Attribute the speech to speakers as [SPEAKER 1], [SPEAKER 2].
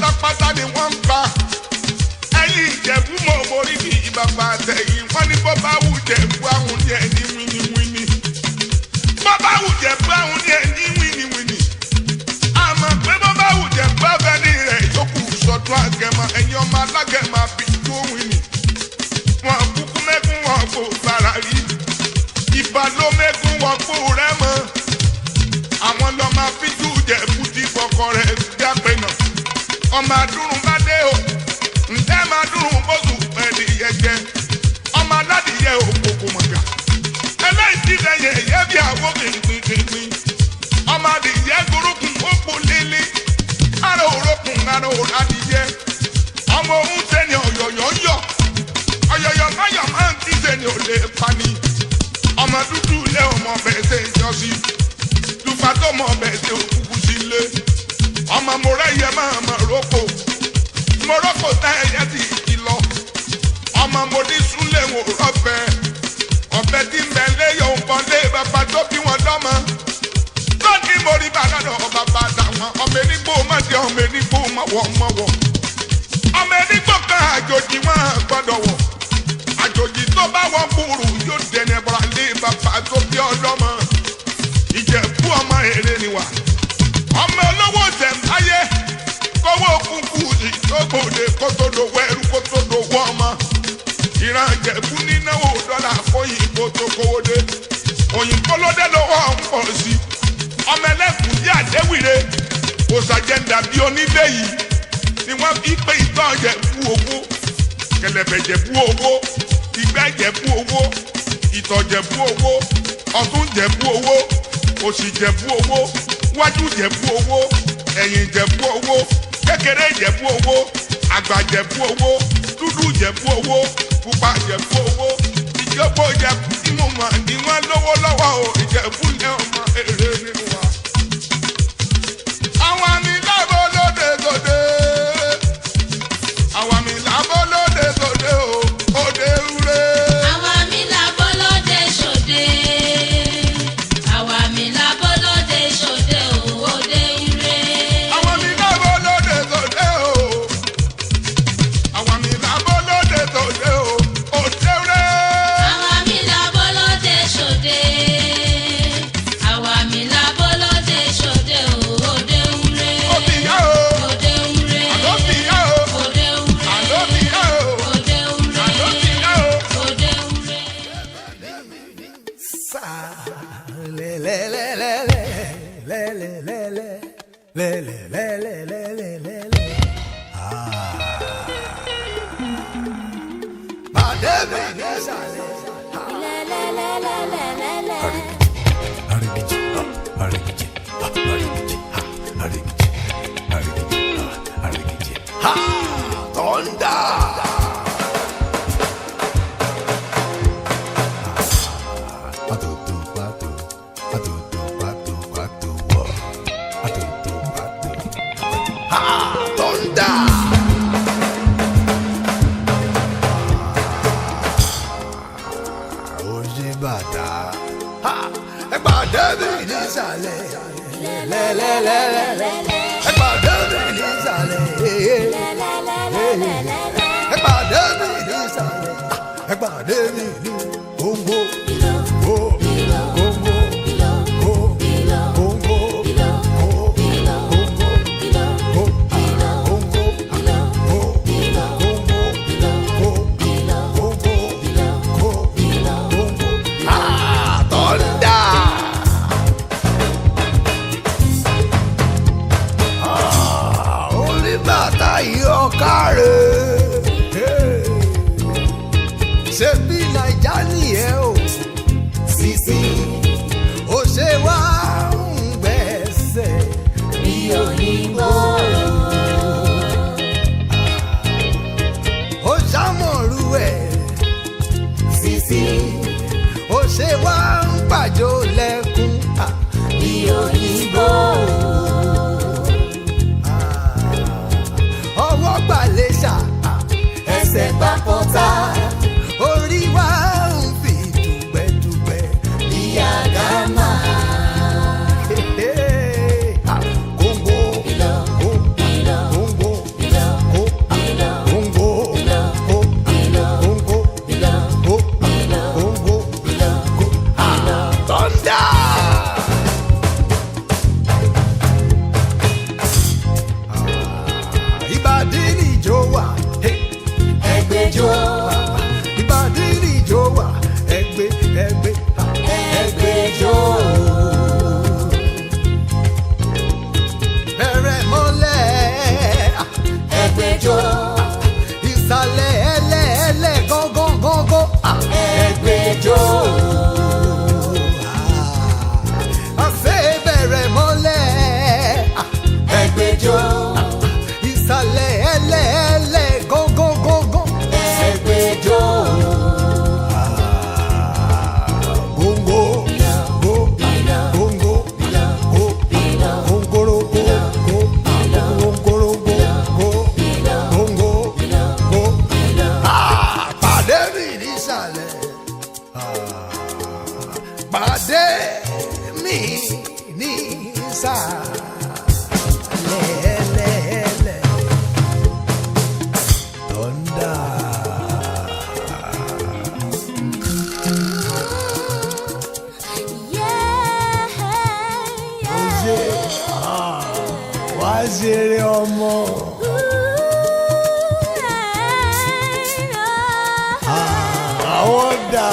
[SPEAKER 1] Pátápátá ni wọ́n ń pa. Ẹ̀yin Ìjẹ̀bú mọ̀ mórí bí bàbá àtẹ̀yìn. Wọ́n ní bó bá wù Jẹ̀bú àwọn ní ẹni wíníwíní. Bó bá wù Jẹ̀bú àwọn ní ẹni wíníwíní. Àmọ́ pé bó bá wù Jẹ̀bú abẹ́ni rẹ̀ yókù sọdún àgẹ̀mọ. Ẹ̀yin ọmọ alágẹ̀mọ àbí tó wíní. Wọn kúkú mẹ́kún wọn kò bára rí. Ìbà ló mẹ́kún wọn kò rẹ́ mọ́. Àwọn lọ máa fi tú Jẹ̀bú tí fọkọ rẹ̀ jápẹ́ náà. Ọmọ adúrún bá dé o. Ǹjẹ́ máa dúrún bóṣù ẹ̀dìyẹ jẹ? Ọmọ aládìyẹ òkòkò mọ̀gà. Eléyìí ti lẹ́yìn ẹ̀yẹ́ bí àwọ̀ gbìngbìngbìn. Ọmọ adìyẹ gorokun ó pò lélẹ̀. Ara òrokùn ara òradìyẹ. Ọmọ òun sẹ́ni ọ̀yọ̀yọ̀ ń yọ̀. Ọ̀yọ̀yọ̀ máyọ̀ máa ń tí sẹ́ni ò lè pani. Ọmọ dúdú lé ọmọ bẹ́ẹ̀ ṣe ń jọ sí. Lupa tó mọ bẹ́ẹ̀ ṣe òkùnkùn sí lé. Ọmọ mọ̀rẹ́yẹ máa mọ̀ rókò. Morocco tá ẹyẹ ti ti lọ. Ọmọ mo ní súnlẹ̀ wò rọ́bẹ̀. Ọ̀bẹ tí ń bẹ léyọ̀ ń bọ̀ lé bàbá tó bí wọn lọ́mọ. Lónìí mo rí bàdàdọ̀ bàbá àtàwọn. Ọmọ enígbò má di ọmọ enígbò mọ̀wọ̀ mọ̀wọ̀. Ọmọ enígbò kan àjòjì wọn gbọ́dọ̀ wọ̀. Àjòjì tó bá wọn kúrú yóò dẹni bọ̀rọ̀ lé bàbá tó bí ọlọ́mọ. Ìjẹ̀bú ọmọ èrè ni wà. Ọmọ olówó ṣẹ̀ǹbáyé kówó kúkú ìjókòó kó tó dòwó ẹrú kó tó dòwó ọmọ. Ìran Ìjẹ̀bú nínáwó dọ́là fóyìnbó tó kówó dé. Òyìnbó ló dé lọ́wọ́ ń pọ̀ sí. Ọmọ ẹlẹ́kùn yí àdéwìre. Òṣàjẹ̀ǹdà bí onílé yìí ni wọ́n fi pé ìtọ́ Ìjẹ̀bú owó. Kẹ̀lẹ̀bẹ̀ Ìjẹ̀bú owó. Ìgbẹ́ Ìjẹ̀bú owó. Ìtọ̀ Ìjẹ̀bú owó. Ọ̀tún Ìjẹ̀bú owó. Òsì Ìjẹ̀bú owó. Wájú Ìjẹ̀bú owó. Ẹ̀yìn Ìjẹ̀bú owó. Kékeré Ìjẹ̀bú owó, àgbà Ìjẹ̀bú owó, dúdú Ìjẹ̀bú owó, pupa Ìjẹ̀bú owó. Ìjọba Ìjẹ̀bú tí mo mọ̀ ní wọ́n lówó lọ́wọ́ o, Ìjẹ̀bú lẹ́ ọmọ èrè ni wà. Àwọn àmì lábọ́ lóde sóde. Àwọn àmì lábọ́ lóde sóde o, òde ure.
[SPEAKER 2] Àwa mi làbọ́ lóde ṣòde. Àwa mi làbọ́ lóde ṣòde o, òde ire.
[SPEAKER 1] Àwọn àmì lábọ́ lóde sóde o. Àwọn àmì lábọ́ lóde sóde o, òde ure.
[SPEAKER 2] Àwa mi làbọ́ lóde ṣòde. Àwa mi làbọ́ lóde ṣòde o, òde ire.
[SPEAKER 1] Ó ti yá o.
[SPEAKER 2] Òde ire.
[SPEAKER 1] Àló ti yá o.
[SPEAKER 2] Òde ire.
[SPEAKER 1] Àló ti yá o.
[SPEAKER 2] Òde ire.
[SPEAKER 1] Àló ti yá o.
[SPEAKER 2] Òde ire.
[SPEAKER 3] Sa le le le le le le le le le le le le le le le le le. Ah. Pàdé mi nísàlẹ̀.
[SPEAKER 4] Arigiji, arigiji, arigiji, arigiji, arigiji, arigiji.
[SPEAKER 3] Ha! Thunder!
[SPEAKER 4] Atutu, patu, atutu, patu, patu, wo. Atutu, patu, patu.
[SPEAKER 3] Ha! Thunder! Oye bàtà. Ha! Ẹ pàdé mi nísàlẹ̀. Le le le le le. Ẹ pàdé mi nísàlẹ̀. Ẹ pàdé mi nísàlẹ̀. Ẹ pàdé mi ní Kóńgó. Kó. Kóńgó. Kó. Kóńgó. Kó. Kóńgó. Kó. Kóńgó. Kó. Kóńgó. Kó. Kóńgó. Kó. Kóńgó. Ah, thunder! Ah, orí bàtà yìí ọ̀kàrẹ̀. Ṣé bí Naija nìyẹn o? Sisi, ó ṣe wá ń gbẹ̀sẹ̀
[SPEAKER 2] Bí òyìnbó.
[SPEAKER 3] Ó ṣàmọ̀rú ẹ̀. Sisi, ó ṣe wá ń pàjọ lẹ́kún. Ah,
[SPEAKER 2] Bí òyìnbó.
[SPEAKER 3] Ọwọ́ gbàlẹ́sà, ẹsẹ̀ gbà pọ́tà. Orí wa ń fi dùgbẹ́dùgbẹ́.
[SPEAKER 2] Bí
[SPEAKER 3] Ẹgbẹ́jọ́ ìbàdí níjó wà ẹgbẹ́ ẹgbẹ́ ẹgbẹ́jọ́. Bẹ̀rẹ̀ mọ́lẹ̀
[SPEAKER 2] Ẹgbẹ́jọ́.
[SPEAKER 3] Ìsàlẹ̀ ẹlẹ́ẹ̀lẹ́ gángan gángan ẹgbẹ́jọ́. Àṣẹ bẹ̀rẹ̀ mọ́lẹ̀
[SPEAKER 2] Ẹgbẹ́jọ́.
[SPEAKER 3] Ìsàlẹ̀ ẹlẹ́ẹ̀lẹ́ gángan gángan
[SPEAKER 2] Ẹgbẹ́jọ́.
[SPEAKER 3] Góńgó gó góńgó gó góńgóró gó gó góńgóró gó gó góńgó gó. Ah, pàdé mi nísàlẹ̀. Ah, pàdé mi nísàlẹ̀ ẹlẹ́ẹ̀lẹ́. Thunder. Ṣe wá ṣeré ọmọ àwọn dà.